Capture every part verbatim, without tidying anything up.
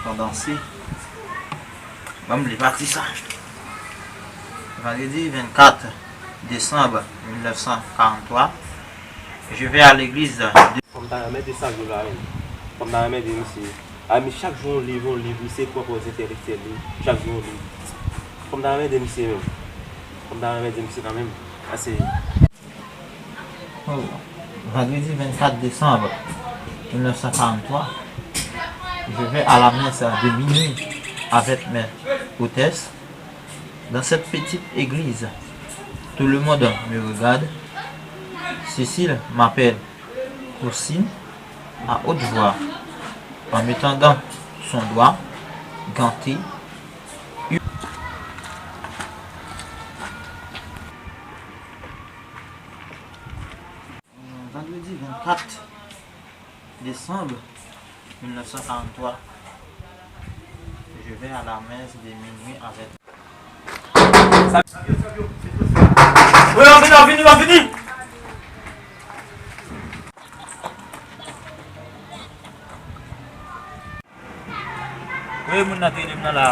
Pandan se, ban m li pati sa. Vandredi vennkat desanm mil nèf san karannntwa, je vais à l'église de... Fò m ta renmen de sa yo la menm. Fò m ta renmen de misye. A, mi chak jou yon liv, yon liv, misye pran pòz entèlektyèl li. Chak jou yon liv. Fò m ta renmen de misye menm. Fò m ta renmen de misye kanmenm. Ase. Oh, vendredi vingt-quatre décembre mille neuf cent quarante-trois, je vais à la messe de minuit avec mes hôtesses dans cette petite église. Tout le monde me regarde. Cécile m'appelle cousine à haute voix, en me tendant son doigt ganté. Vendredi vingt-quatre décembre mille neuf cent quarante-trois, je vais à la messe de minuit avec... Wi, m ap vini, m ap vini, m ap vini. Wi, moun nan te rele m nan la.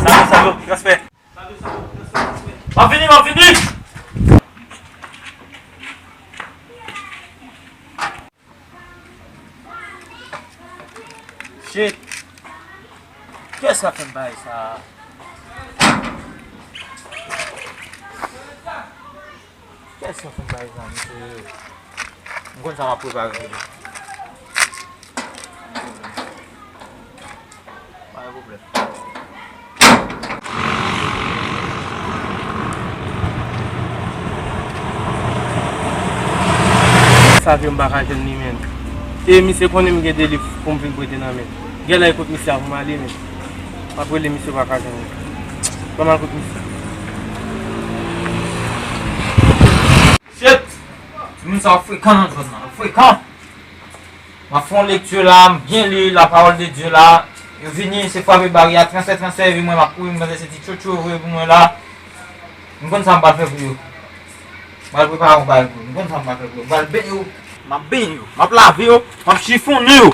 Salut, salut, respè. M ap vini, m ap vini! Shit! Kiyès k ap fè m bagay sa a? Kiyès k ap fè m bagay sa a, mesye? M konn sa m ap prepare pou li. Pa gen pwoblèm. Savye m pa ka jwenn li, menm. E misye konnen m gen de liv pou m vin prete nan men. Gen lè e kot misye a pou m ale, menm. M ap rele misye, pa ka jwenn li. Ban m al kot misye. Shit! Timoun sa yo frekan nan zòn nan. Yo frekan! M ap fè yon lekti la, m byen li la pawòl de Dye la. Yo vini, se frape baryè, transfè, transfè, epi mwen m ap kouri, m panse se ti tchotcho yo voye pou mwen la. M konn sa m pral fè pou yo. M pral prepare yon bagay pou yo. M konn sa m pral fè pou yo. M pral benyen yo. M ap benyen yo. M ap lave yo. M ap chifonnen yo.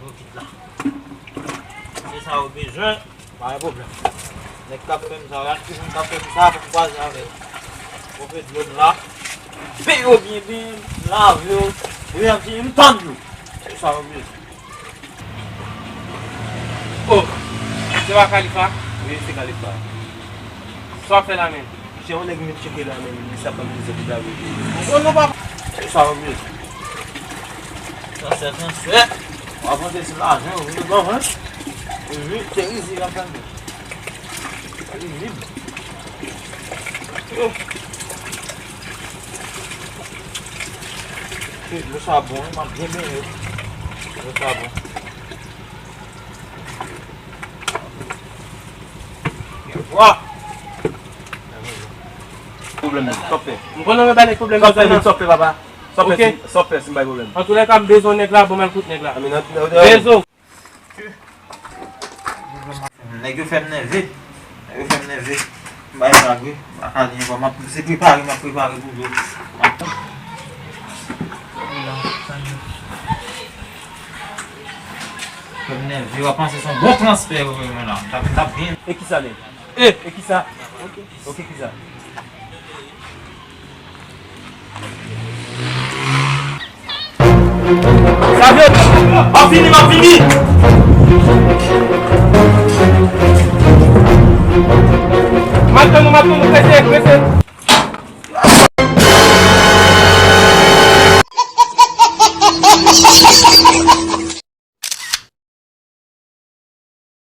Yo kit la. Se sa yo bezwen, pa gen pwoblèm. Nèg k ap fè m sa, gad ki moun k ap fè m sa, fò m kwaze avè l. Mwen fè dlo m la. Benyen yo byen, byen, m lave yo. Epi m di, m tann yo. Se sa yo bezwen. Oh, se pa Khalifa? Wi, se Khalifa. Sa w ap fè la menm? Monchè, yon nèg vin tcheke la menm, li sa pa mize pou travay. Oh non, papa. Sa w ap vle? Sa se transfè. W ap rantre sou lajan, wi, bon, hein? Wi, se rizib ap fè. Rizib. Yo. Dlo sa bon, wi, m ap byen benyen. Dlo sa bon. Gen vwa. Pwoblèm, sa w ap fè? M konnen w bay nèg pwoblèm nan zòn nan. Sa w ap fè, papa? Sa w ap fè, ok, si, sa w ap fè si m bay pwoblèm? Antoulèka, m bezwen nèg la, ban m al kot nèg la. Bezwen. Nèg yo fè m nève. Nèg yo fè m nève. M bay vag wi. M pa ka li ankò. M ap, se prepare, m ap prepare pou yo. Fè m nève, w ap panse se yon bon transfè yo voye mwen la. M t ap, m t ap byen. E kisa li? E, e kisa? Ok, kisa? Savye, m ap vini, m ap vini. M ap tann ou, m ap tann ou, prese, prese.